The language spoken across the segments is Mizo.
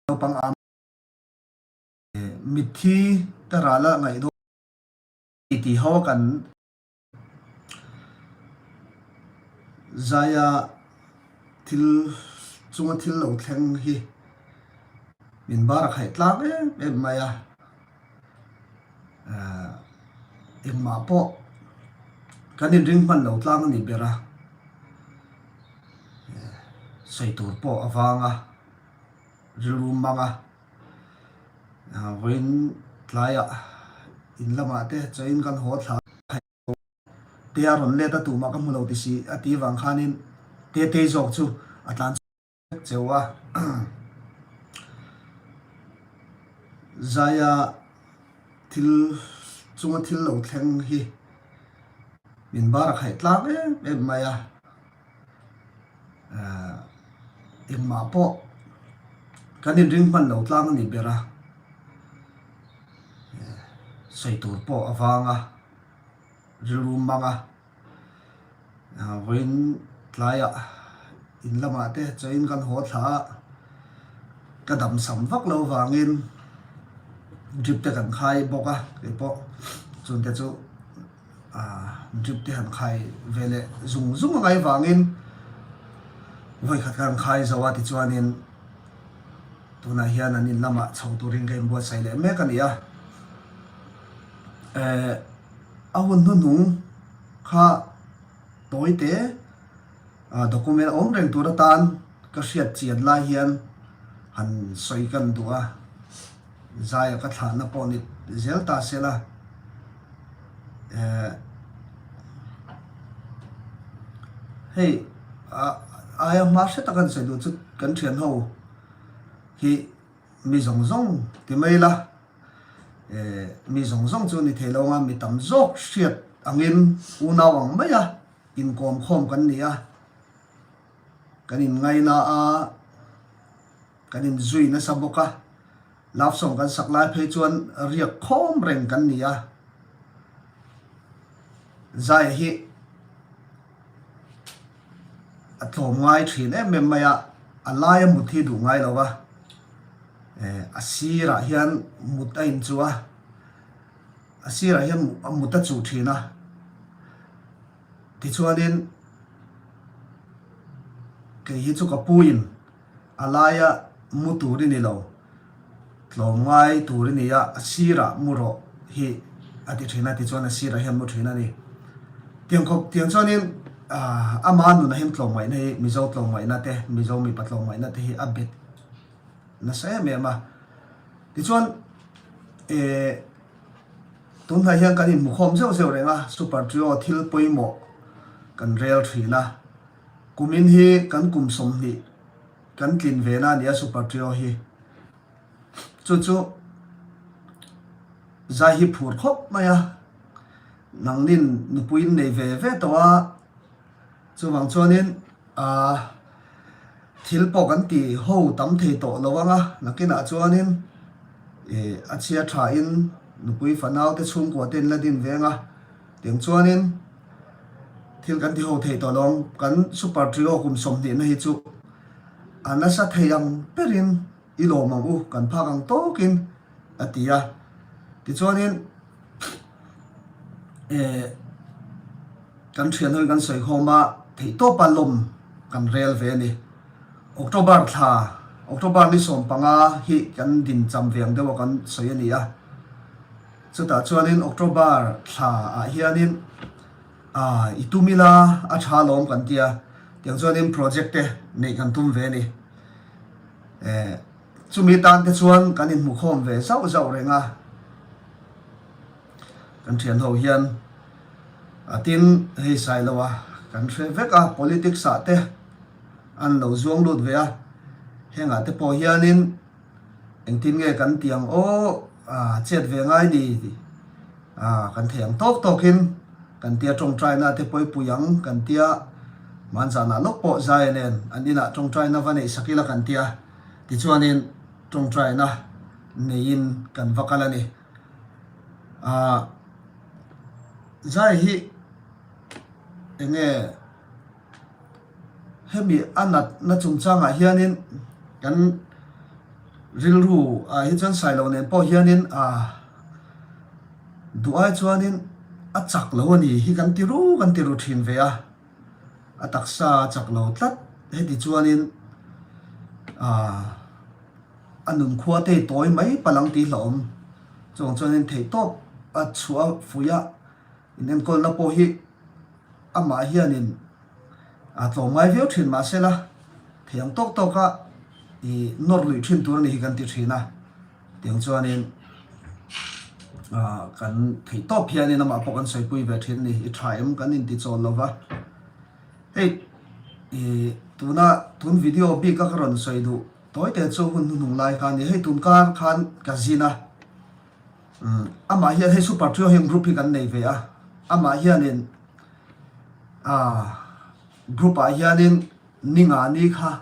Naupang am mitthi te ral a ngaih dawn ti tih ho kan zaia thil chunga thil lo thleng hi min bar a khaih tlang em em mai a, engmah pawh kan inring hman lo tlang a ni ber a, sawi tur pawh a vang a. Rilru mang a, vawiin tlaiah in lamah te chawiin kan haw thla a, te a rawn let a tumah ka hmu lo ti si a tih vang khanin Tetei zawk chu a tlan chhuak cheu a. Zaia thil chunga thil lo thleng hi min bar a khaih tlang em em mai a. Engmah pawh kan inring hman lo tlang a ni ber a, sawi tur pawh a vang a, rilru mang a, vawiin tlaiah in lamah te chawiin kan haw thla a, ka dam sam vak lo vangin drip te kan khai bawk a keipawh chungte chu. Drip te han khai ve leh zung zung a ngai vangin vawi khat ka han khai zo a tichuanin tunah hian an in lamah chho turin ka inbuatsaih leh mek a ni a. Eh a hun hnuhnung kha tawi te document awm reng tur atan ka hriat chian lai hian han sawi kan duh a. Zaia ka thlahna pawh ni zel ta se la, eh, hei aia hma hre tak an sawi duh chu kan thian ho hi mi zawng zawng ti mai la, eh, mi zawng zawng chu ni thei lo anga mi tam zawk hriat angin unau ang mai a inkawm khawm kan ni a, kan inngaina a. Kan inzui nasa bawk a, love song kan sak lai phei chuan riak khawm reng kan ni a. Zai hi a tlawm ngai thin em em mai a, a laia mut hi duh ngai lo va, a sirah hian mut a inchuh a, a sirah hian mut a chuh thin a, tichuanin kei hi chu ka puin A laia mu tur i ni lo, tlawmngai tur i ni a, a sirah mu rawh hi a ti thin a, tichuan a sirah hian mu thin a ni. Tiang khawp tiang chuanin ama nunah hian tlawmngaihna hi Mizo tlawmngaihna te, Mizo mipa tlawmngaihna te hi a bet nasa em em a. Tichuan eh tunhnai hian kan inhmukhawm zeuh zeuh reng a, Super Trio thil pawimawh kan rel thin a. Kumin hi kan kum 20 kan tlin ve na a ni a Super Trio hi. Chu chu zai hi phur khawp mai a, nangnin nupuiin nei ve ve tawh a, chuvang chuanin aah thil pawh kan ti ho tam thei tawh lo ang a, nakinah chuanin ih a chhia thain nupui fanau te chhungkua te in la din ve ang a. Tiang chuanin thil kan ti ho thei tawh lo ang, kan Super Trio kum 20 na hi chu a nasa thei ang berin i lawm ang u, kan phak ang tawkin a ti a. Tichuanin eh kan thian hoin kan sawi khawm a, theihtawpa lawm kan rel ve a ni. October thla, October ni 15 hi kan din cham ve ang deuh a kan sawi a ni a. Chutah chuanin October thla ah hianin ah i tum ila a tha lawm kan tia, tiang chuanin project te neih kan tum ve a ni. Eh chumi tan te chuan kan inhmukhawm ve zauh zauh reng a, kan thian ho hian a tin hei sai lo a kan hre vek a, politics ah te an lo zuang lut ve a, hengah te pawh hianin Engtin nge kan ti ang aw, chet ve ngai ni kan thei ang tawk tawkin kan tia tawngtaina te pawipui ang kan tia hmanzanah lawk pawh Zaia nen an inah tawngtaina va neih sak ila kan tia tichuanin tawngtaina neiin kan va kal a ni. Zai hi enge Hemi a natna chungchangah hianin kan Rilru ah hi chuan Sailo nen pawh hianin ah duh ai chuanin a chak lo a ni hi kan ti ru kan ti ru thin ve a, a taksa a chak lo tlat heti chuanin ah a nunkhua te tawi mai palh ang tih hlauhawm chuvang chuanin theihtawp a chhuah a fuih a inenkawlna pawh hi amah hianin a tlawmngai viau thin mahsela thei ang tawk tawk a ih nawr luih thin tur a ni hi kan ti thin a tiang chuanin ah kan theih tawp hianin amah pawh kan sawipui ve thin a ni i tha em kan inti chawl lo va hei ih tuna tun video bik a ka rawn sawi duh tawi te chu hun hnuhnung lai kha a ni hei tun kar khan ka zin a. Amah hian hei super trio hian group hi kan nei ve a, amah hianin ah group ah hianin ni nga ni kha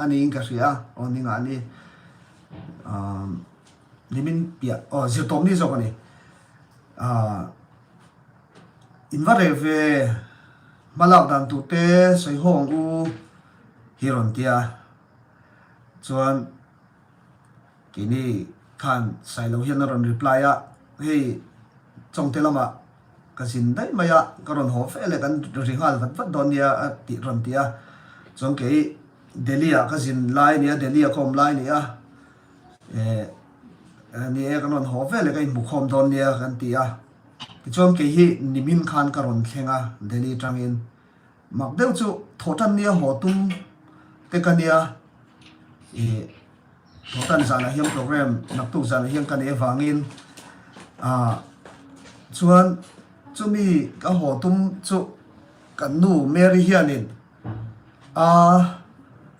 a niin ka hria a, aw ni nga ni ah nimin piah aw zirtawp ni zawk a ni ah in va reh ve hmalak dan tur te sawi haw ang u hi rawn tia chuan. Keini khan Sailo hian a rawn reply a, hei Chawngte lamah ka zin daih mai a, ka rawn haw fe leh kan ri nghal vat vat dawn nia a tih rawn ti a, chuan kei Delhi ah ka zin lai a ni a, Delhi ah ka awm lai a ni a, eh ni e kan rawn haw ve leh ka inhmu khawm dawn nia kan ti a, tichuan kei hi nimin khan ka rawn thleng a Delhi tangin mak deuh chu thawhtan nia haw tum te ka nia ih. Thawhtan zanah hian program naktuk zanah hian ka nei avangin ah chuan chumi ka haw tum chu kan nu Mary hianin a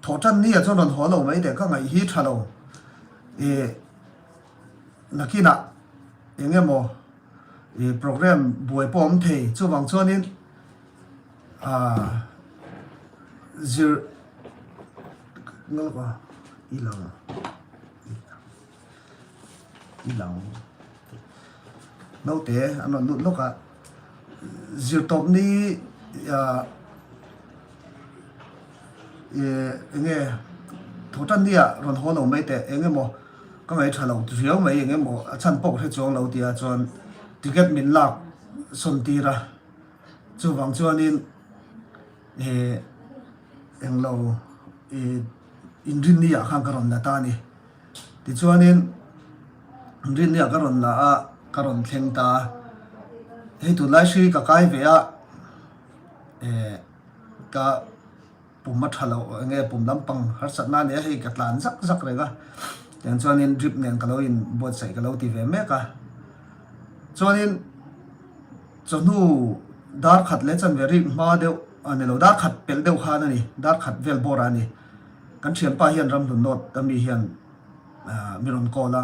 thawhtan ni ah chuan rawn haw lo mai teh ka ngaih hi tha lo ih nakinah eng emaw ih program buai pawh awm thei chuvang chuanin ah zir I lang i lang naute an rawn lut lawk a zirtawp ni ah ih eng nge thawhtan ni ah rawn haw lo mai teh eng emaw ka ngaih tha lo riau mai eng emaw a chhan pawh ka hre chuang lo tia chuan ticket min lak sawn tir a chuvang chuanin ih. Englo i inrinni ah khan ka rawn la ta a ni. Tichuanin inrinni ah ka rawn la a, ka rawn thleng ta a. Hei tunlai hri ka kai ve a, eh ka pum a tha loh eng nge pum lampang harsatna a nia hei ka tlan zak zak reng a. Tiang chuanin drip nen ka lo in buatsaih ka lo ti ve mek a. Chuanin chawhnu dar khat leh chanve rik hma deuh A ni lo, dar khat pelh deuh khan a ni, dar khat vel bawr ah a ni. Kan thianpa hian Ramhlun North a mi hian mi rawn call a,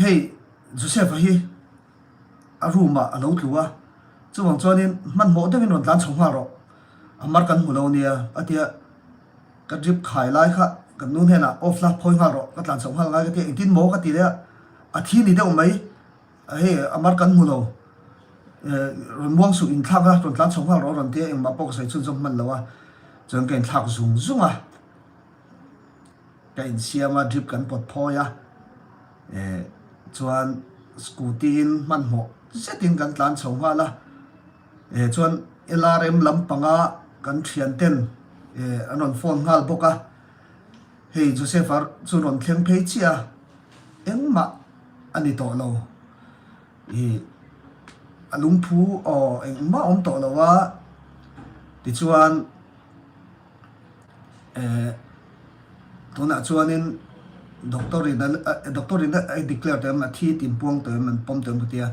hei Joseph-a hi a room ah a lo tlu a, chuvang chuanin hmanhmawh deuhin rawn tlan chho nghal rawh, a mar kan hmu lo nia a tia, ka drip khai lai kha kan nu hnenah off la phawi nghal rawh, ka tlan chho nghal ngai ka tia, engtin maw ka ti leh a, a thi ni deuh mai. Hei a mar kan hmu lo, rawn muang suh inthlak a, rawn tlan chho nghal rawh rawn tia engmah pawh ka sawi chhunzawm hman lo a, chuan ka inthlak zung zung a, ka insiam a drip kan pawt phawi a, chuan scooty in hmanhmawh zetin kan tlan chho nghal a, chuan LRM lampanga kan thian ten an rawn phone nghal bawk a, hei Joseph-a chu rawn thleng phei chiah a, engmah. a ni tawh lo. Ih a lungphu aw engmah a awm tawh lo a, tichuan eh tunah chuanin doctor in a doctor in a declare tawh em a thi tih an puang tawh em an pawm tawh em ka ti a,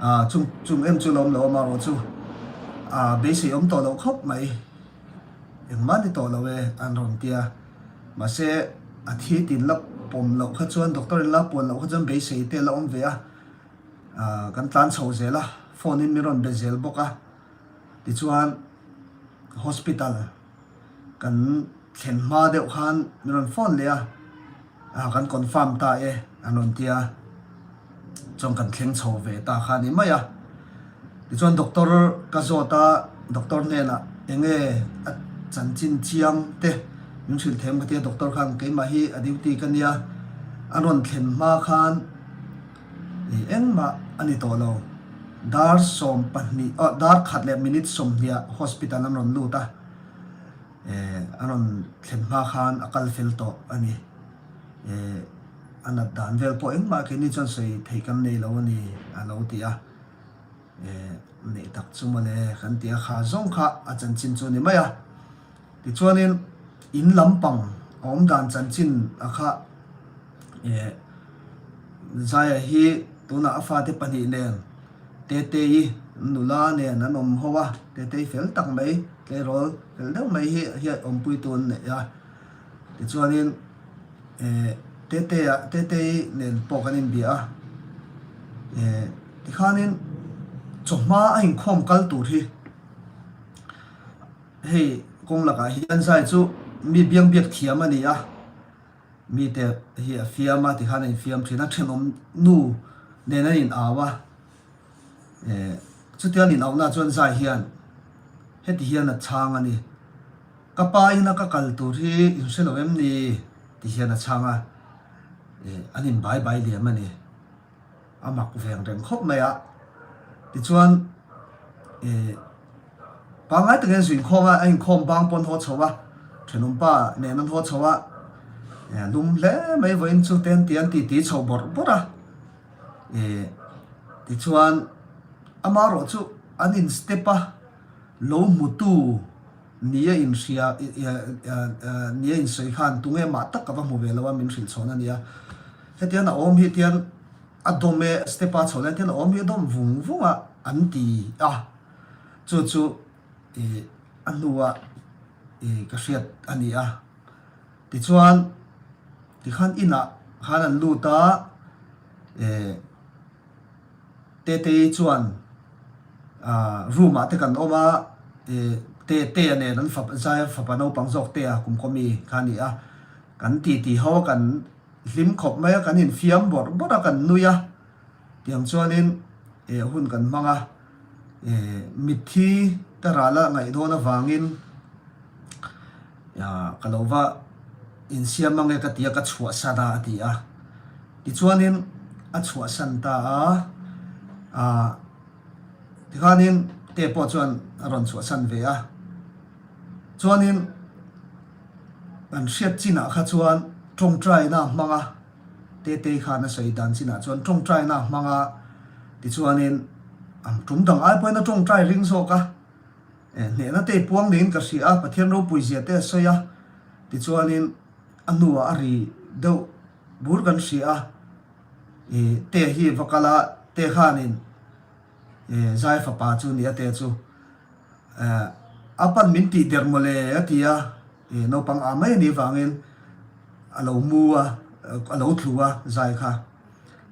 ah chung chung em chu la awm lo a amaherawh chu ah beisei awm tawh loh khawp mai. Engmah ni tawh lo e an rawn ti a, mahse a thi tin la pawm loh kha chuan doctor in la puan loh kha chuan beisei te la awm ve a, ah kan tlan chho zel a, phone in min rawn be zel bawk a, tichuan hospital kan thlen hma deuh khan min rawn phone leh a, ah kan confirm ta e an rawn ti a, chuan kan thleng chho ve ta kha a ni mai a. Tichuan doctor ka zawt a, doctor hnenah eng nge a chanchin chiang te. Min hrilh them ka tia doctor khan keimah hi a duty ka nia a rawn thlen hma khan ih engmah a ni tawh lo. Dar 12 aw dar khat leh minute 20 ah hospital an rawn lut a eh a rawn thlen hma khan a kal fel tawh a ni. Eh a nat dan vel pawh engmah keini chuan sawi theih kan nei lo a ni a lo ti a. Eh neih tak chu mawle kan ti a kha zawng kha a chanchin chu a ni mai a. Tichuanin in lampang a awm dan chanchin a kha eh Zaia hi tunah a fate pahnih nen Tetei nula nen an awm ho a, Tetei fel tak mai tleirawl fel deuh mai hi hian awmpuitu an neih a. Tichuanin eh Tetea Tetei nen pawh kan inbia a eh tikhanin chawhma a inkhawm kal tur hi Hei kawng lakah hian zai chu mi biang biak thiam a ni a, mite hi a fiam a tikhan a infiam thin a, thenawm nu nen an in au a, eh chutia an in auhna chuan zai hian heti hian a chhang a ni, ka pa ina ka kal tur hi in hre lo em ni ti hian a chhang a, eh an in bai bai liam a ni. A mak veng reng khawp mai a, tichuan ih pangngai takin an zui inkhawm a, a inkhawm bang pawn haw chho a, thenawm pa nen an haw chho a, eh lum hle mai vawiin chu te an ti an ti ti chho bawrh bawrh a, ih tichuan amaherawh chu an in step a lo hmutu nia inhria nia insawi khan tunge mah tak ka va hmu ve lo a min hrilh chhawn a nia. Hetian a awm hi tian a dawm e, step a chho lai tian a awm hi a dawm vung vung a an ti a, chu chu ih a hnuah ih ka hriat a ni a. Tichuan tikhan inah khan an lut a, eh Tetei chuan ah room ah te kan awm a, eh Tetea nen an fapa Zaia fapa naupang zawk Tea kum kaw mi kha a ni a, kan titi ho a kan hlim khawp mai a, kan infiam bawrh bawrh a, kan nui a, tiang chuanin eh hun kan hmang a, eh mitthi te rala ngaih dawn avangin ah ka lo va insiam ang e ka ti a, ka chhuahsan a a ti a, tichuanin a chhuahsan ta a, ah tikhanin te pawh chuan a rawn chhuahsan ve a, chuanin. An hriat chinah kha chuan tawngtaina a hmang a, Tetei khan a sawi dan chinah chuan tawngtaina a hmang a, tichuanin an tum dang ai pawhin a tawngtai ring zawk a, eh hnehna te i puang niin ka hria a, Pathian ropui zia te a sawi a, tichuanin a hnuah a ri deuh bur kan hria a, ih Te hi va kal a, Te khanin eh Zai fapa chu nia Te chu. Eh, a pan min tih der mawle a ti a, eh, naupang ah mai a nih vangin a lo mu a, a lo tlu a zai kha.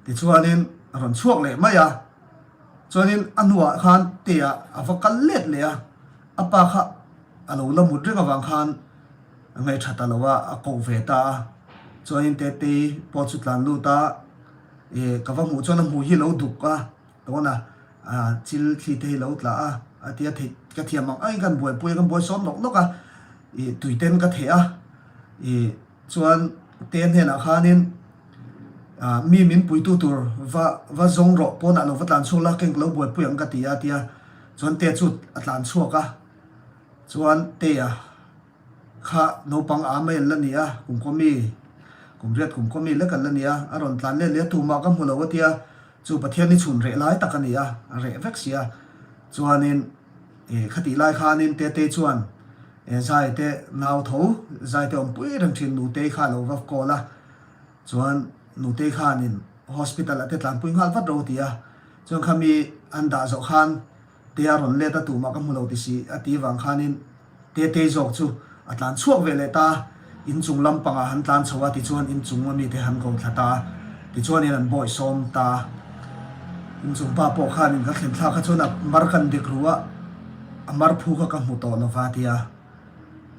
Tichuanin a rawn chhuak leh mai a, chuanin a hnuah khan Tea a va kal let leh a, a pa kha a lo la mut reng avang khan a ngaihṭha ta lo a, a koh ve ta a. Chuanin Tetei pawh chu tlan lut a, eh, ka va hmuh chuan a hmuh hi a lo duk a, Tawna a chil thli te hi lo tla a, a ti a theih ka thiam ang angin kan buaipui a, kan buai sawm nawk nawk a, ih tui ten ka theh a, ih chuan te hnenah khanin ah mi min puitu tur va va zawng rawh pawnah lo va tlan chhuak la keng ka lo buaipui ang ka ti a a ti a, chuan te chu a tlan chhuak a, chuan te a. Kha naupang a mai an la ni a, kum kaw mi, kum riat kum kaw mi lek an la ni a, a rawn tlan let leh a, tumah ka hmu lo a tia, chu Pathian hi chhun reh lai tak a ni a, a reh vek si a, chuanin eh khatih lai khanin Tetei chuan eh zai te nau tho, zai te awmpui reng thin Nutei kha a lo va call a, chuan Nutei khanin hospital ah te tlanpui nghal vat ro a ti a, chuan khami an dah zawh khan Te a rawn let a tumah ka hmu lo ti si a ti vang khanin Tetei zawk chu a tlan chhuak ve leh ta a, inchung lampangah han tlan chho a tichuan inchung a mite han ko thla ta a, tichuanin an bawih sawm ta a. Inchung pa pawh khanin ka thlen thlak kha chuan a mar kan dek ru a, a mar phu kha ka hmu tawh lo va tia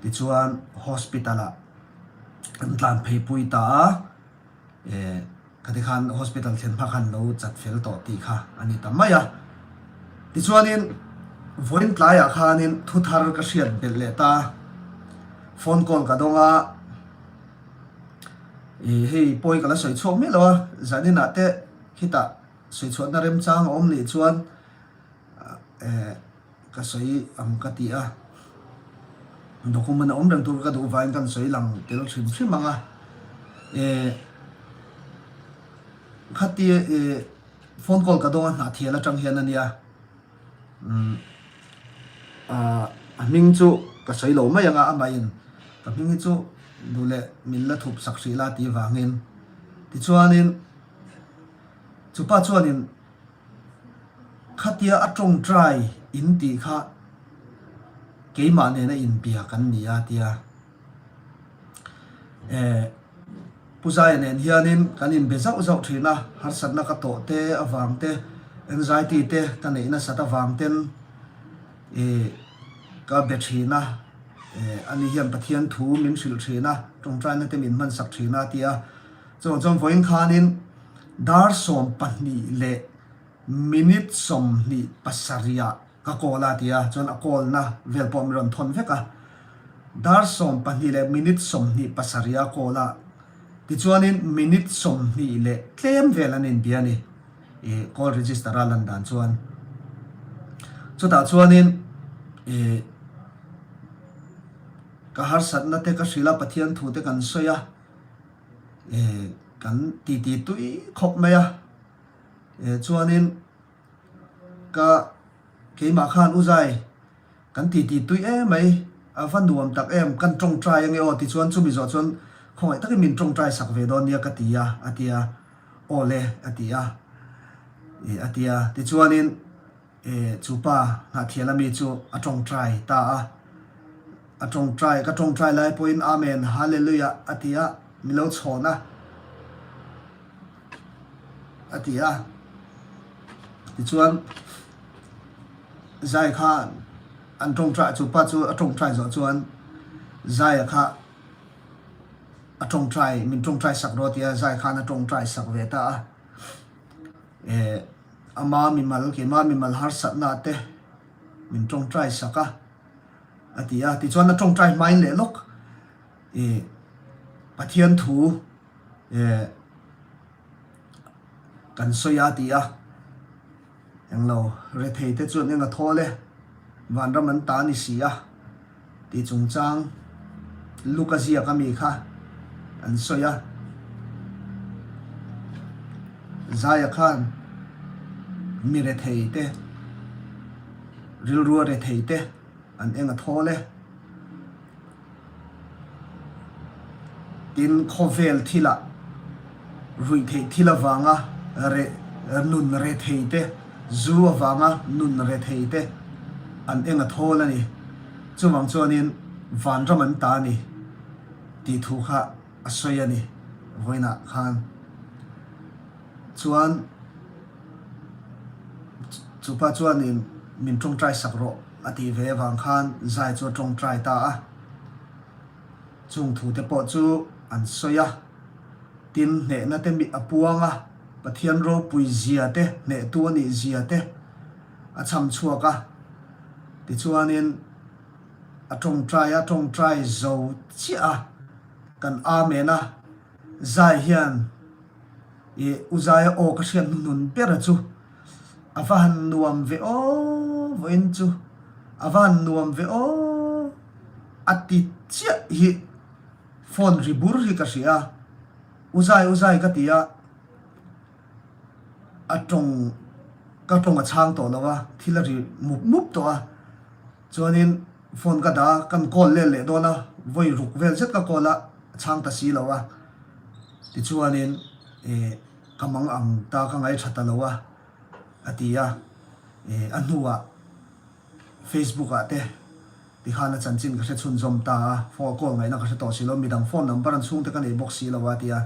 tichuan hospital ah an tlan phei pui ta a. Eh, khati khan hospital thlen hma khan lo chat fel tawh tih kha a ni ta mai a. Tichuanin vawiin tlaiah khanin thu thar ka hriat belh leh ta. Phone call ka dawng a, ih hei pawi ka la sawi chhuak miah lo a, zaninah te khitah sawi chhuahna remchang a awm nih chuan eh ka sawi ang ka ti a, document a awm reng tur ka duh vangin kan sawi lang tel hrim hrim ang a, eh khatia ih phone call ka dawng a hnahthial atang hian a nia. Umm ah a hming chu ka sawi lo mai ang a amahin ka hming hi chu duh leh min la thup sak hrih la tih vangin tichuanin chupa chuanin khatia a tawngtai in tih kha keimah nena inbia kan ni a tia. Eh Pu Zaia nen hianin kan inbe zauh zauh thin a, harsatna ka tawh te avang te, anxiety te ka neih nasat avang ten eh ka be thin a, eh ani hian Pathian thu min hrilh thin a, tawngtaina te min hmansak thin a ti a. Chuvang chuan vawiin khanin dar 12 leh minute 27 ah Ka call a ti a, chuan a call na vel pawh min rawn thawn vek a. Dar 12 leh minute 27 a call a, tichuanin minute 20 leh tlem vel an inbia a ni, ih call register a lan dan chuan. Chutah chuanin ih ka harsatna te ka hrilh a, Pathian thu te kan sawi a, ih kan titi tui khawp mai a, ih chuanin. Ka keimah khan u zai kan ti ti tui em mai, a va nuam tak em, kan tawngtai ange aw tichuan chumi zawh chuan khawngaih takin min tawngtai sak ve dawn nia ka ti a, a ti a, aw le a ti a, ih a ti a, tichuanin eh chupa Hnahthial ami chu a tawngtai ta a, a tawngtai ka tawngtai lai pawhin Amen Hallelujah a ti a, min lo chhawn a. A ti a. Tichuan, Zai kha an tawngtai, chu pa chu a tawngtai zawh chuan Zaia kha a tawngtai, min tawngtai sak rawh a ti a, Zai khan a tawngtai sak ve ta a. Eh, ama mimal, keimah mimal harsatna te min tawngtai sak a, a ti a. Tichuan a tawngtai hmain leh lawk, eh, Pathian thu, eh, Kan sawi a ti a, englo rethei te chuan eng a thawl e, vanram an ta ni si a tih chungchang Luka ziak a mi kha an sawi a. Zaia khan mi rethei te, rilrua rethei te an eng a thawl e. Tin, khawvel thilah ruihtheih thil avanga reh nun rethei te, zu avanga nun rethei te an eng a thawl a ni. Chuvang chuanin vanram an ta a ni tih thu kha a sawi a ni vawiinah khan. Chuan chupa chuanin min tawngtai sak rawh. A tih ve avang khan zai chu a tawngtai ta a, chung thute pawh chu an sawi a, tin hnehna te a puang a, Pathian ropui zia te, hnehtu a nih zia te a chham chhuak a, tichuanin a tawngtai a tawngtai zo chiah a, kan Amen a, zai hian ih u Zaia aw ka hriat hnuhnun ber a chu. A va han nuam ve aw vawiin chu a va han nuam ve aw a ti chiah hi phone ri bur hi ka hria a, u zai u zai ka ti a, a tawng ka tawng a chhang tawh lo a, thil a ri mup mup tawh a, chuanin phone ka dah a, kan call let leh dawn a, vawi ruk vel zet ka call a, a chhang ta si lo a, tichuanin ih. Ka mang ang ta ka ngaihṭha ta lo a, a ti a. Eh, a hnuah Facebook ah te tikhan a chanchin ka hre chhunzawm ta a, phone call ngaihna ka hre tawh si lo, midang phone number an chhungte ka nei bawk si lo a ti a.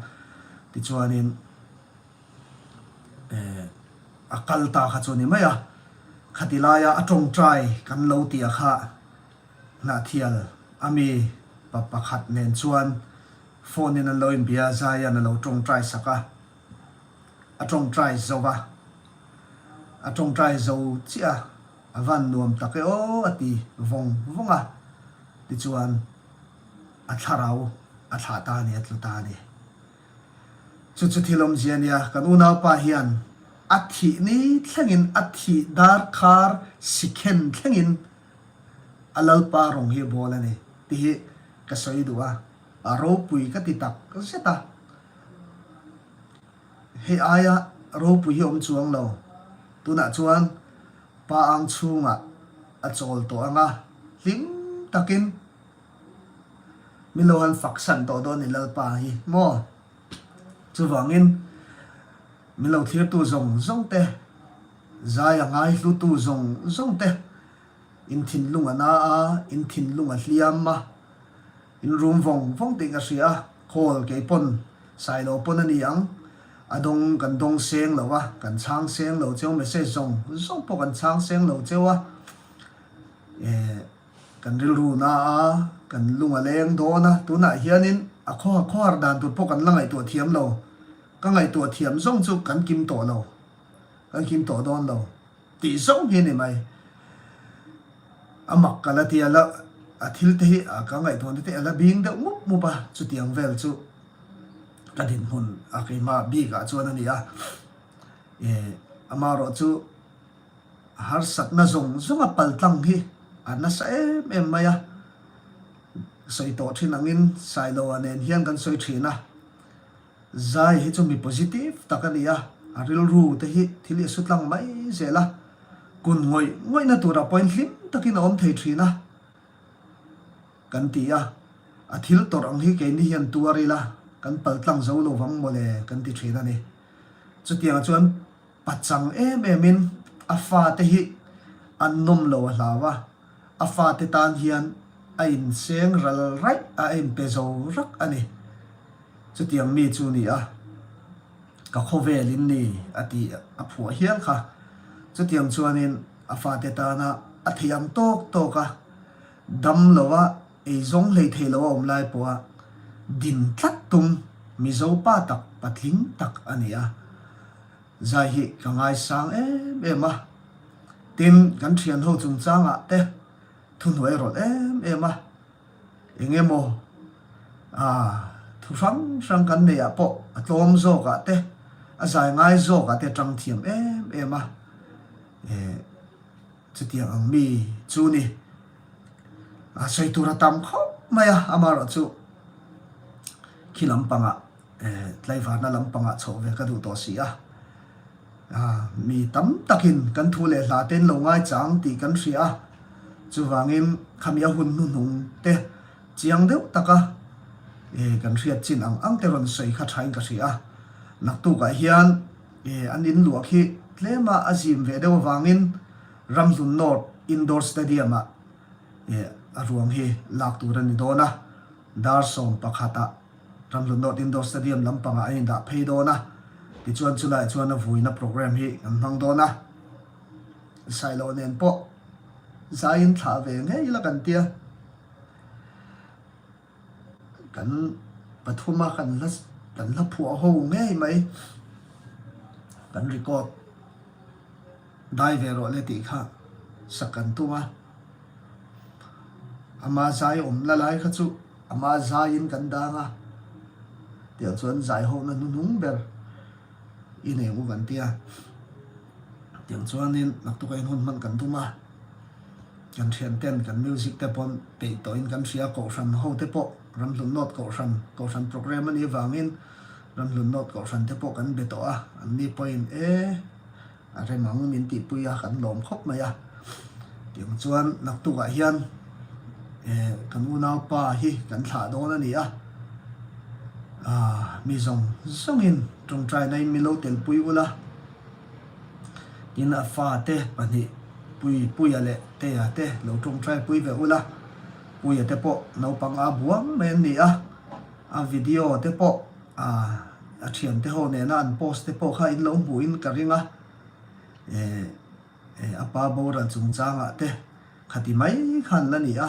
Tichuanin eh, a kal ta kha chu a ni mai a, khati laia a tawngtai kan lo tih a kha Hnahthial a mi pa pakhat nen chuan Phone in an lo inbia a, Zaian a lo tawngtai sak a, a tawngtai zo va, a tawngtai zo chiah a, a van nuam tak e aw a ti vawng vawng a, tichuan. A thlarau a thlah ta a ni, a tlu ta a ni. Chu chu thil awmzia a nia, kan unaupa hian a thih ni thlengin, a thih darkhar sikhen thlengin a Lalpa rawng hi a bawl a ni tih hi ka sawi duh a, a ropui ka ti tak zet a. Hei aia ropui hi awm chuang lo, tunah chuan pa ang chhungah a chawl tawh ang a, hlim takin Min lo han fak san tawh dawn ni Lalpa hi maw? Chuvangin min lo thlirtu zawng zawng te, zai a ngaihlutu zawng zawng te, in thinlung a na a, in thinlung a hliam a, in rum vawng vawng tih ka hria a, call kei pawn Sailo pawn a ni ang, a dawng kan dawng seng lo a, kan chhang seng lo cheu, message zawng zawng pawh kan chhang seng lo cheu a, eh. Kan rilru na a, kan lung a leng dawn a, tunah hianin a khawha khawhar dan tur pawh kan la ngaihtuah thiam lo. Ka ngaihtuah thiam zawng chu kan kim tawh lo, kan kim tawh dawn lo tih zawng hi a ni mai. A mak ka la ti a, la a thil te hi a ka ngaihtuahna te a la bing deuh mup mup a, chutiang vel chu ka dinhmun a keimah bikah chuan a ni a. Eh, amaherawh chu. Harsatna zawng zawng a paltlang hi a nasa em em mai a, sawi tawh thin angin Sailoa nen hian kan sawi thin a, Zai hi chu mi positive tak a ni a, a rilru te hi thil hi a su tlang mai zel a, kun ngawih ngawihna turah pawhin hlim takin a awm thei thin a kan ti a, a thil tawrh ang hi keini hian tuar ila kan paltlang zo lo vang mawle kan ti thin a ni. Chutiangah chuan. Pachang em em in a fate hi an nawm lo a hlau a, a fate tan hian a inseng ral raih a, a inpe zo rak a ni. Chutiang mi chu ni a, ka khawvel in ni a tih a phuah hial kha. Chutiang chuanin a fate tana a thei ang tawk tawk a, dam lo a, eizawng hlei thei lo a awm lai pawha din tlat tum Mizo pa tak patling tak a ni a. Zai hi ka ngaisang em em a, tin kan thian ho chungchangah te thuhnuai rawlh em em a, eng emaw ah thu hrang hrang kan neih ah pawh a tlawm zawk ah te a zai ngai zawk ah te tang thiam em em a, eh chutiang ang mi chu ni a sawi tur a tam khawp mai a, amaherawh chu khi lampangah. Tlaivarna lampangah chhoh ve ka duh tawh si a, mi tam takin kan thu leh hla te an lo ngaichang tih kan hria a, chuvangin khami a hun hnuhnung te chiang deuh taka kan hriat chin ang ang te rawn sawi kha thain ka hria a. Naktukah hian an inluah khi tlema a zim ve deuh avangin Ramhlun North Indoor Stadium-ah a ruang hi lak tur a ni dawn a, dar 11-ah Ramhlun North Indoor Stadium lampangah an indah phei dawn a, tichuan chulaiah chuan a vuina programme hi kan hmang dawn a, Sailo nen pawh zaiin thlah ve ngei ila kan tia, kan pathuma kan hla kan hla phuah ho ngei mai kan record dai ve rawh le tih kha sak kan tum a, ama zai awmna lai kha chu. Ama zaiin kan dang a, tiang chuan zai hona hnuhnung ber i nei u kan ti a. Tiang chuanin naktuk ain hun hman kan tum a, kan thian ten kan music te pawn peih tawhin kan hria, Kohhran ho te pawh Ramhlun North Kohhran, Kohhran programme a nih avangin Ramhlun North Kohhran te pawh kan be tawh a, anni pawhin e. A rem ang min tihpui a, kan lawm khawp mai a. Tiang chuan naktukah hian eh kan unaupa hi kan thlah dawn a ni a. Ah mi zawng zawngin tawngtaina in min lo telpui ula. Tin a fate pahnih Pui Puia leh Tea te lo tawngtai pui ve ula. Puia te pawh naupang a buang mai an ni a. A video te pawh a thiante ho nena an post te pawh kha in lo hmuhin ka ring a, eh a pa boral chungchangah te khati mai khan la ni a,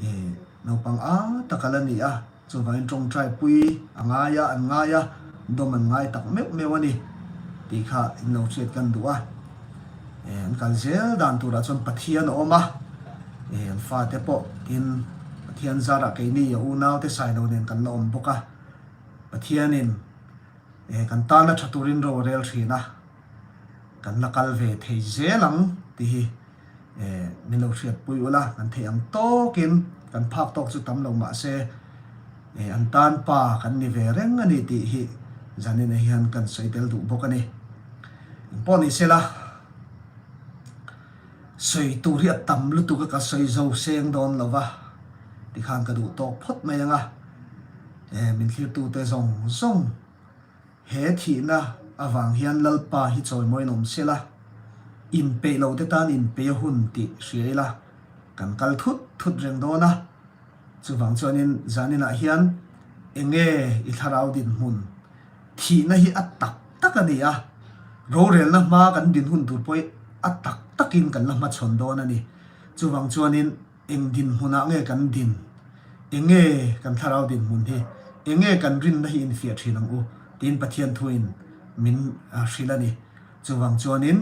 eh naupang a tak a la ni a, chuvangin tawngtai pui a ngai a, an ngai a, dawm an ngai tak meuh meuh a ni tih kha in lo hriat kan duh a, eh an kal zel dan turah chuan Pathian a awm a, eh an fate pawh tin. Pathian zarah keini a unaute Sailo nen kan la awm bawk a, Pathianin kan tana tha turin ro a rel thin a, kan la kal ve thei zel ang tih hi min lo hriatpui ula, kan theih ang tawkin kan phak tawk chu tam lo mah se an tan pa kan ni ve reng a ni tih hi zanin ah hian kan sawi tel duh bawk a ni. Engpawh ni sela sawi tur hi a tam lutuk a ka sawi zo seng dawn lo va tikhan ka duh tawk phawt mai ang a, min thlirtute zawng zawng. He thihna avang hian Lalpa hi chawimawiin awm se la, inpeih lo te tan inpeih a hun tih hria ila, kan kal thut thut reng dawn a. Chuvang chuanin zaninah hian enge i thlarau dinhmun? Thihna hi a tak tak a ni a, rorelna hma kan din hun tur pawh hi a tak takin kan la hmachhawn dawn a ni. Chuvang chuanin. Eng dinhmunah nge kan din? Enge kan thlarau dinhmun hi? Enge kan rinna hi infiah thin ang u? tiin Pathian thuin min hrilh a ni. Chuvang chuanin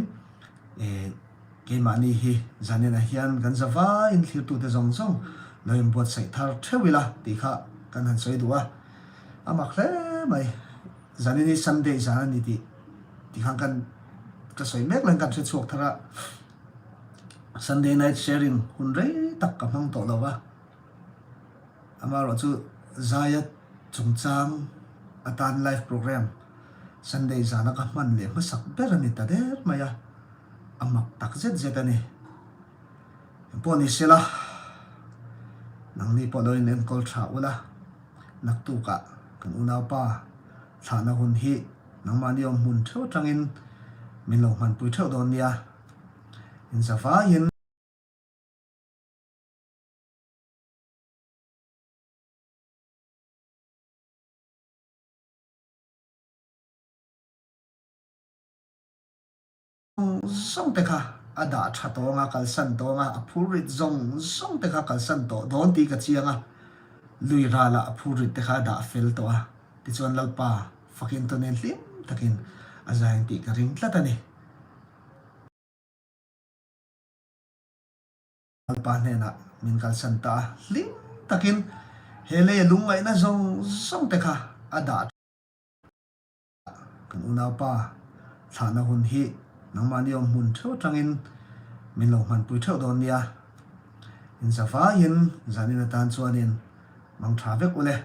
keimahni hi zaninah hian kan zavaiin thlirtute zawng zawng lo inbuatsaih thar theuh ila tih kha kan han sawi duh a. A mak hle mai. Zanin hi Sunday zan a ni tih tikhan kan ka sawi mek laiin kan hre chhuak thar a. Sunday night sharing hun rei tak ka hmang tawh lo va, amaherawh chu Zaia chungchang atan live program Sunday zana ka hman leh hmasak ber a ni ta der mai a, a mak tak zet zet a ni. Engpawh ni sela, nangni pawh lo in enkawl tha ula, naktukah kan unaupa thlahna hun hi nangmahni awm hmun theuh atangin min lo hmanpui theuh dawn nia. Inzavaiin. Zawng te kha a dah tha tawng a, kalsan tawng a, a phur rit zawng zawng te kha kalsan tawh dawn tih ka chiang a, lui ralah a phur rit te kha a dah fel tawh a, tichuan Lalpa fakin tawnin hlim takin a zai ang tih ka ring tlat a ni. Lalpa hnenah min kalsan ta a, hlim takin he lei a lungngaihna zawng zawng te kha a dah tha. Kan unaupa thlahna hun hi nangmahni awm hmun theuh atangin min lo hmanpui theuh dawn nia. Inzavaiin zanin atan chuanin mang tha vek ule.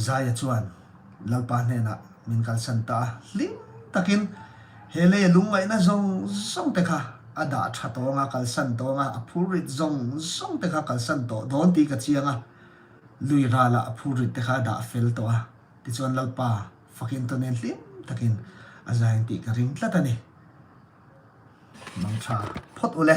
Zaia chuan Lalpa hnenah min kalsan ta a, hlim takin he lei a lungngaihna zawng zawng te kha a dah tha tawng a, kalsan tawng a, a phur rit zawng zawng te kha kalsan tawh dawn tih ka chiang a, lui ralah a phur rit te kha a dah fel tawh a, tichuan Lalpa fakin tawnin hlim takin a zai ang tih ka ring tlat a ni. Mang tha phawt ule.